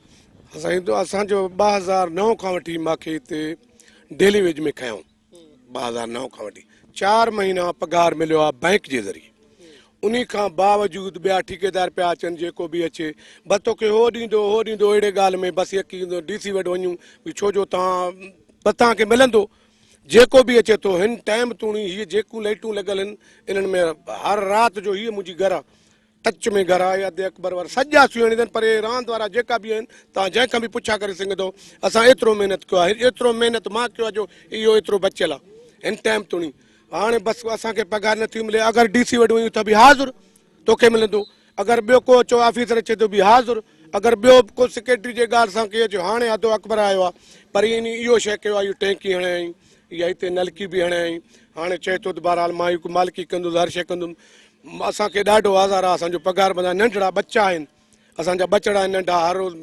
سائين تو اسان جو 2009 کان وٺي ماکي هتي ڊيلي ويج ۾ کنيائون 2009 کان وٺي چار مهينا پگهار مليو آ بئنڪ جي ذريعي انهي کان باوجود ٻيا ٺيڪيدار پيا اچن جيڪو به اچي بس توکي هو ڏيندو هو ڏيندو اهڙي ڳالهه ۾ بس يقين ڊي سي وٽ وڃون به ڇو جو توهان بس توهان کي ملندو جيڪو به اچي ٿو هن ٽائيم توڻي هي جيڪون لائٽون لڳل آهن انهن ۾ هر رات جو هي منهنجي گهر آ ٽچ ۾ گهر آهي ادي اڪبر وارا سڄا سهڻي اٿن پر اهي راند وارا جيڪا به آهن توهان جنهن کان به پڇا ڪري سگهندو اسان ايترو محنت ڪيو آهي ايترو محنت مان ڪيو آهي جو اهو ايترو بچيل آهي هن ٽائيم توڻي هاڻي بس اسان کي پگهار نٿي ملي اگر ڊي سي وٽ وڃون ته به حاضر توکي ملندو اگر ٻيو ڪو اچو آفيسر اچي ٿو به حاضر اگر ٻيو به ڪو سيڪريٽري جي ڳالهه سان ڪي اچي هاڻي ادو اڪبر آيو آهي پر ان اهو شيء ڪيو آهي اهو ٽينڪي هڻايائين يا هتي نلڪي به هڻايائين هاڻي چئي ٿو ته بهرحال مان هڪ مالڪي ڪندس هر شيء ڪندم اسان کي ڏاڍو آزار آهي اسان جو پگهار بند آهي ننڍڙا ٻچا آهن اسان جا ٻچڙا آهن ننڍا هر روز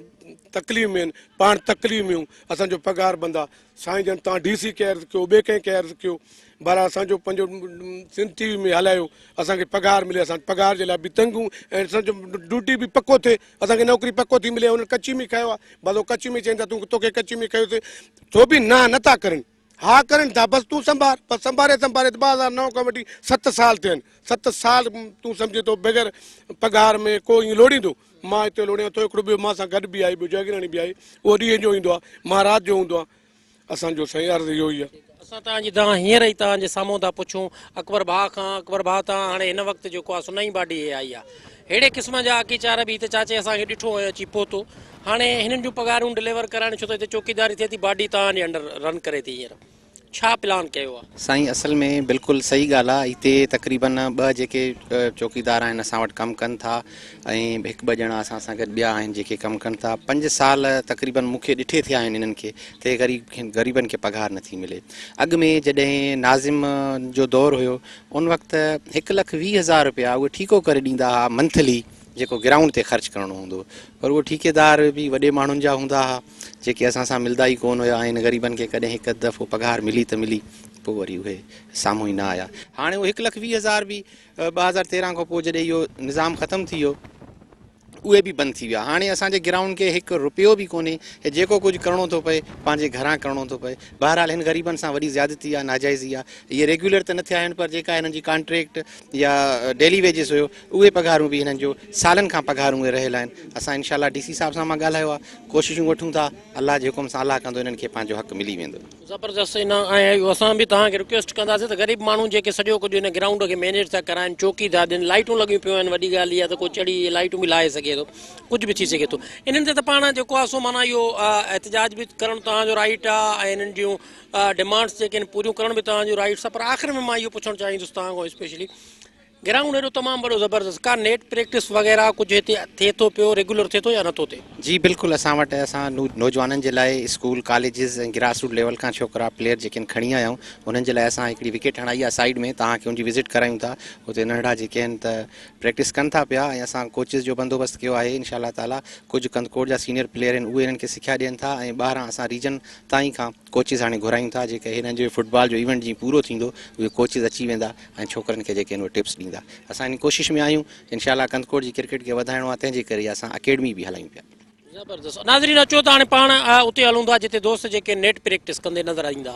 تڪليف ۾ آهن پاڻ تڪليف ۾ آهيون اسان جو پگهار بند آهي سائين جن تان ڊي سي کي عرض ڪيو ٻئي ڪنهن کي عرض ڪيو بهرحال اسان جو پنهنجو سنڌ ٽي وي ۾ هلايو اسان کي پگهار ملي اسان پگهار جي لاء به تنگ آهيون ۽ اسان جو ڊيوٽي به پڪو ٿئي اسان کي نوڪري پڪو ٿي ملي انهن ڪچي ۾ کنيو آهي بس هو ڪچي ۾ چون ٿا تون توکي ڪچي ۾ کنيوسي تو به نه نٿا ڪرن ها ڪرن ٿا بس تون سنڀار بس سنڀاري سنڀاري ته 2009 کان وٺي 7 سال ٿيا آهن 7 سال تون سمجهين ٿو بغير پگهار ۾ ڪو ائين لوڙيندو مان هتي لوڙيان ٿو هڪڙو ٻيو مان سان گڏ به آهي ٻيو جاگيراڻي به آهي اهو ڏينهن جو ايندو آهي مان رات جو هوندو آهيان اسان جو سائين عرض اهو ئي آهي. اسان توهان جي دانهن هينئر ئي توهان جي سامهون ٿا پڇون اڪبر ڀاء کان اڪبر ڀاء توهان هاڻي هن وقت جيڪو آهي سو نئين باڊي هي آئي آهي ههڙي قسم جا اڪيچار به هتي چاچي اسان کي ڏٺو ۽ اچي پهتو هاڻي هنن جون پگهارون ڊليور ڪرائڻ ڇو ته هتي چوڪيداري ٿئي ٿي باڊي توهان جي انڊر رن ڪري ٿي هينئر ڇا پلان ڪيو آ؟ سائين اصل ۾ بلڪل صحيح ڳالهه آ هتي تقريبن ٻه جيڪي چوڪيدار آهن اسان وٽ ڪم ڪن ٿا ۽ هڪ ٻه ڄڻا اسان سان گڏ ٻيا آهن جيڪي ڪم ڪن ٿا پنج سال تقريبن مون کي ڏٺي ٿيا آهن انهن کي ته غريب غريبن کي پگهار نٿي ملي اڳ ۾ جڏهن ناظم جو دور هيو ان وقت هڪ لک 20,000 روپيا اهي ٺيڪو ڪري ڏيندا هئا منٿلي جيڪو گرائونڊ تي خرچ ڪرڻو هوندو هو پر اهي ٺيڪيدار به وڏي ماڻهن جا هوندا هئا جيڪي اسان سان ملدا ئي ڪونه هيا ۽ غريبن کي ڪڏهن هڪ اڌ دفعو پگهار ملي ته ملي پوء وري اهي سامهون ئي نه آيا هاڻي اهو هڪ لک 20,000 به 2013 کان پوء جڏهن اهو نظام ختم ٿي ويو اهي به بند ٿي ويا هاڻي اسان جي گرائونڊ کي هڪ روپيو به ڪونهي هي جيڪو ڪجهه ڪرڻو ٿو پئي پنهنجي گهران ڪرڻو ٿو پئي بهرحال هن غريبن سان وڏي زيادتي آهي ناجائزي آهي اهي ريگيولر ته نه ٿيا آهن پر جيڪا هنن جي ڪانٽريڪٽ يا ڊيلي ويجز هيو اهي پگهارون به هنن جو سالن کان پگهارون اهي رهيل آهن اسان انشاء الله ڊي سي صاحب سان مان ڳالهايو آهي ڪوششون وٺون ٿا الله جي حڪم سان الله ڪندو هنن کي پنهنجو حق ملي ويندو. زبردست ان ۽ اسان به توهان کي رڪويسٽ ڪنداسين ته غريب ماڻهو جيڪي سڄو ڪجهه هن گرائونڊ کي مينيج ٿا ڪرائن چوڪي ٿا ڏين لائيٽون لڳيون پيون آهن وڏي ڳالهه اها ته ڪو چڙهي اهي لائيٽون به لاهي سگهي ٿو ڪجهه به ٿي سگهي ٿو انهن تي ته پاڻ جيڪو آهي سو معنيٰ اهو احتجاج به ڪرڻ توهان جو رائيٽ آهي ۽ انهن جون ڊمانڊس جيڪي آهن پوريون ڪرڻ به توهان جو رائيٽس آهي پر آخر ۾ مان اهو پڇڻ چاهيندس توهان کان اسپيشلي گرائونڊ ايڏو تمام وڏو زبردست ڪا نيٽ پريڪٽس وغيره ڪجهه هتي ٿئي ٿو پيو ريگيولر ٿئي ٿو يا نٿو ٿئي؟ جي بلڪل اسان وٽ اسان نوجوانن جي لاء school colleges ۽ grass root level کان ڇوڪرا پليئر جيڪي آهن کڻي آيا آهيون انهن جي لاء اسان هڪڙي وڪيٽ هڻائي آهي سائيڊ ۾ توهان کي ان جي وزٽ ڪرايون ٿا اتي ننڍڙا جيڪي آهن ته پريڪٽس ڪن ٿا پيا ۽ اسان ڪوچز جو بندوبست ڪيو آهي انشاء الله تعالي ڪجهه ڪنڌڪوٽ جا سينيئر پليئر آهن اهي انهن کي سکيا ڏين ٿا ۽ ٻاهران اسان ريجن تائين کان ڪوچز هاڻي گهرايون ٿا جيڪي هنن جو فٽبال جو ايونٽ جيئن پورو ٿيندو اهي ڪوچز اچي ويندا ۽ ڇوڪرن کي جيڪي آهن اهي ٽپس ڏيندا اسان ان ڪوشش ۾ آهيون انشاء الله ڪنڌڪوٽ جي ڪرڪيٽ کي وڌائڻو آهي تنهن جي ڪري اسان اڪيڊمي به هلايون پيا. زبردست ناظرين اچو ته هاڻي پاڻ اتي هلون ٿا جتي دوست جيڪي نيٽ پريڪٽس ڪندي نظر ايندا.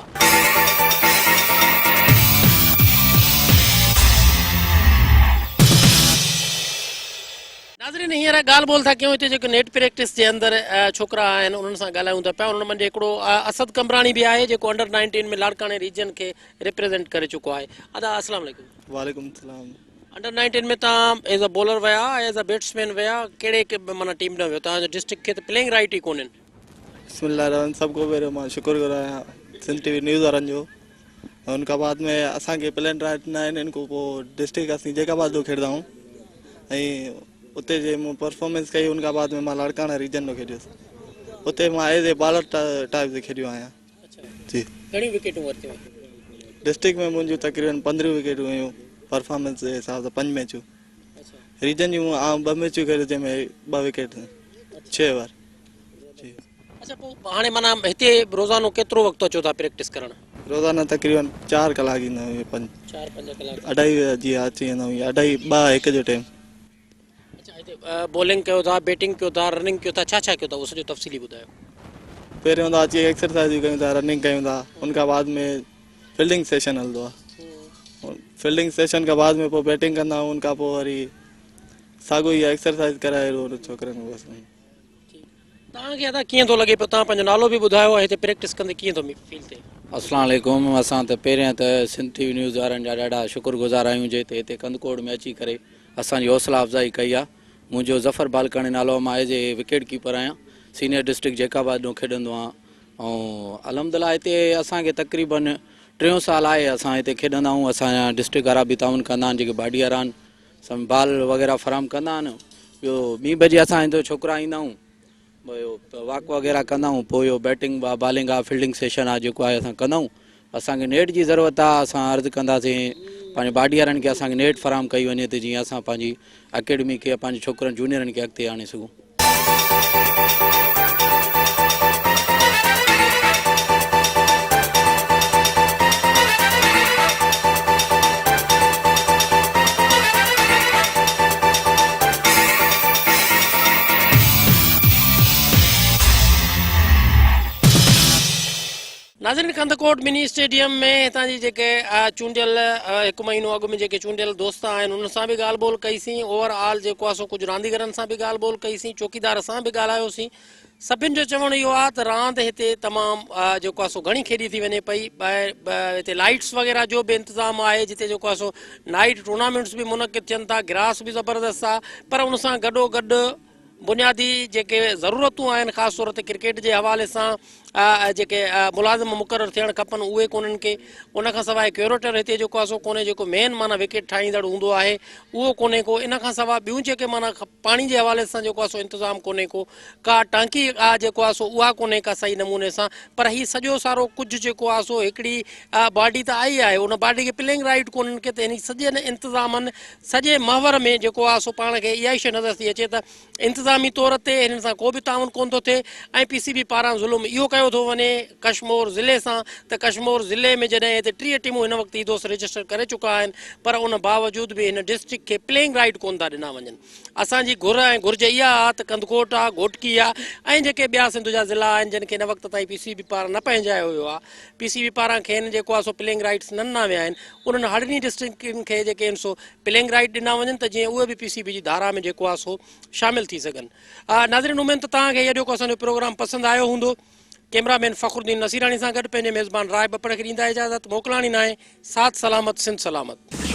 ناظرين هينئر ڳالهه ٻولهه ٿا ڪيون هتي جيڪي نيٽ پريڪٽس جي اندر ڇوڪرا آهن انهن سان ڳالهايون ٿا پيا انهن منجهه هڪڙو اسد قمبراڻي به آهي جيڪو انڊر 19 ۾ لاڙڪاڻي ريجن کي ريپريزنٽ ڪري چڪو آهي ادا السلام عليڪم. وعليڪم السلام. انڊر 19 ۾ توهان ايز ا بولر ويا ايز ا بيٽسمين ويا ڪهڙي معنيٰ ٽيم ڏانهن ويو توهان جو ڊسٽرڪٽ کي ته پليئنگ رائيٽ ئي ڪونهن. بسم الله الرحمن سڀ کان پهريون مان شڪر گذار آهيان سنڌ ٽي وي نيوز وارن جو ان کان بعد ۾ اسان کي پليئنگ رائيٽ نه آهن ان کان پوء ڊسٽرڪٽ اسين جيڪب آباد جو کيڏندا آهيون ۽ اتي جي مون پرفارمنس ڪئي ان کان بعد ۾ مان لاڙڪاڻا ريجن جو کيڏيس اتي مان ايز اي بالر ٽائپ تي کيڏيو آهيان. جي. گهڻيون وڪيٽون ورتيون؟ ڊسٽرڪٽ ۾ منهنجون تقريبن 15 وڪيٽون هيون پرفارمنس جي حساب سان پنج ميچون ريجن جون آئون ٻه ميچون کيڏيس جنهن ۾ ٻه وڪيٽ ڇهه اوور. جي. اڇا پوء هاڻي معنيٰ هتي روزانو ڪيترو وقت اچو ٿا پريڪٽس ڪرڻ؟ روزانو تقريبن 4 ڪلاڪ ايندا آهيون پنج. 4 5 ڪلاڪ. اڍائي جي اچي ويندا آهيون اڍائي ٻه هڪ جو ٽيم. اڇا هتي بولنگ ڪيو ٿا بيٽنگ ڪيو ٿا رننگ ڪيو ٿا ڇا ڇا ڪيو ٿا اهو سڄو تفصيلي ٻڌايو. پهريون ته اچي ايڪسرسائز ڪيون ٿا رننگ ڪيون ٿا ان کان بعد ۾ فيلڊنگ سيشن هلندو آهي فيلڊنگ سيشن کان بعد ۾ پوء بيٽنگ ڪندا آهيون ان کان پوء وري ساڳو ئي ايڪسرسائز ڪرائي ڇوڪرن کي بس. توهان کي ادا ڪيئن ٿو لڳي پيو توهان پنهنجو نالو به ٻڌايو ۽ هتي پريڪٽس ڪندي ڪيئن ٿو فيل ٿئي. اسلام عليڪم اسان ته پهريان ته سنڌ ٽي وي نيوز وارن جا ڏاڍا شڪر گذار آهيون جي هتي ڪنڌڪوٽ ۾ اچي ڪري اسان جي حوصلا افزائي ڪئي آ منهنجو ظفر بالڪاڻي نالو آ مان ايز اي وڪيٽ ڪيپر آهيان سينيئر ڊسٽرڪٽ جيڪب آباد ڏانهن کيڏندو آهيان ۽ الحمدلله هتي اسان کي تقريبن ٽيون سال آهي اسان هتي کيڏندا آهيون اسان جا ڊسٽرڪٽ وارا به تعاون ڪندا آهن جيڪي باڊي وارا آهن سم بال وغيره فراهم ڪندا آهن ٻيو ٻين بجي اسان هتي ڇوڪرا ايندا آهيون اهو واڪ وغيره ڪندا آهيون پوء اهو بيٽنگ آ بالنگ آ فيلڊنگ سيشن آ جيڪو آهي اسان ڪندا آهيون اسان کي نيٽ جي ضرورت آ اسان عرض ڪنداسين پنهنجي باڊي وارن کي اسان کي نيٽ فراهم ڪئي وڃي ته جيئن اسان پنهنجي اڪيڊمي کي پنهنجي ڇوڪرن جونيئرن کي اڳتي آڻي سگهون. ناظرين ڪنڌڪوٽ مني اسٽيڊيم ۾ هتان جي جيڪي چونڊيل هڪ مهينو اڳ ۾ جيڪي چونڊيل دوست آهن انهن سان به ڳالهه ٻولهه ڪئي سين اوور آل جيڪو آهي سو ڪجهه رانديگرن سان به ڳالهه ٻولهه ڪئي سين چوڪيدار سان به ڳالهايوسين سڀن جو چوڻ اهو آهي ته راند هتي تمام جيڪو آهي سو گهڻي کيڏي ٿي وڃي پئي ٻاهر هتي لائٽس وغيره جو به انتظام آهي جتي جيڪو آهي سو نائٽ ٽورنامينٽس به منعقد ٿين ٿا گراس به زبردست آهي پر ان سان گڏو گڏ بنيادي جيڪي ضرورتون آهن خاص طور تي ڪرڪيٽ جي حوالي سان جيڪي ملازم مقرر ٿيڻ کپن اهي ڪونهن ڪي ان کان سواء ڪيوريٽر هتي جيڪو آهي سو ڪونهي جيڪو مين معنيٰ وڪيٽ ٺاهيندڙ هوندو آهي اهو ڪونهي ڪو ان کان سواء ٻيون جيڪي معنيٰ پاڻي جي حوالي سان جيڪو آهي سو انتظام ڪونهي ڪو ڪا ٽانڪي آ جيڪو آهي سو اها ڪونهي ڪا صحيح نموني سان پر هي سڄو سارو ڪجهه جيڪو آهي سو هڪڙي باڊي ته آئي آهي ان باڊي کي پلينگ رائيٽ ڪونهن ڪي ته هن سڄن انتظامن سڄي محور ۾ جيڪو آهي سو پاڻ کي اها ئي شيء نظر ٿي اچي ته انتظامي طور تي هنن سان ڪو به تعاون ڪونه ٿو ٿئي ۽ پي سي بي پاران ظلم اهو ڪيو ٿو وڃي ڪشمور ضلعي سان ته ڪشمور ضلعي ۾ جڏهن هتي 30 ٽيمون هن وقت هي دوست رجسٽر ڪري چڪا آهن پر ان باوجود به هن ڊسٽرڪٽ کي پليئنگ رائيٽ ڪونه ٿا ڏنا وڃن اسان جي گهر ۽ گهرج اها آهي ته ڪنڌڪوٽ آهي گهوٽڪي آهي ۽ جيڪي ٻيا سنڌ جا ضلعا آهن جن کي هن وقت تائين پي سي بي پاران نه پنهنجايو ويو آهي پي سي بي پاران کين جيڪو آهي سو پليئنگ رائيٽس نه ڏنا ويا آهن انهن هڙني ڊسٽرڪٽن کي جيڪي آهن سو پليئنگ رائيٽ ڏنا وڃن ته جيئن اهي به پي سي بي جي ڌارا ۾ جيڪو آهي سو شامل ٿي سگهن. ناظرين اميد ته توهان کي هي اڄوڪو اسان جو پروگرام پسند آيو هوندو. ڪئميرا مين فخر الدين نصيراڻي سان گڏ پنهنجي ميزبان راء ٻپڙ کي ڏيندا اجازت موڪلاڻي ناهي ساٿ سلامت سنڌ سلامت.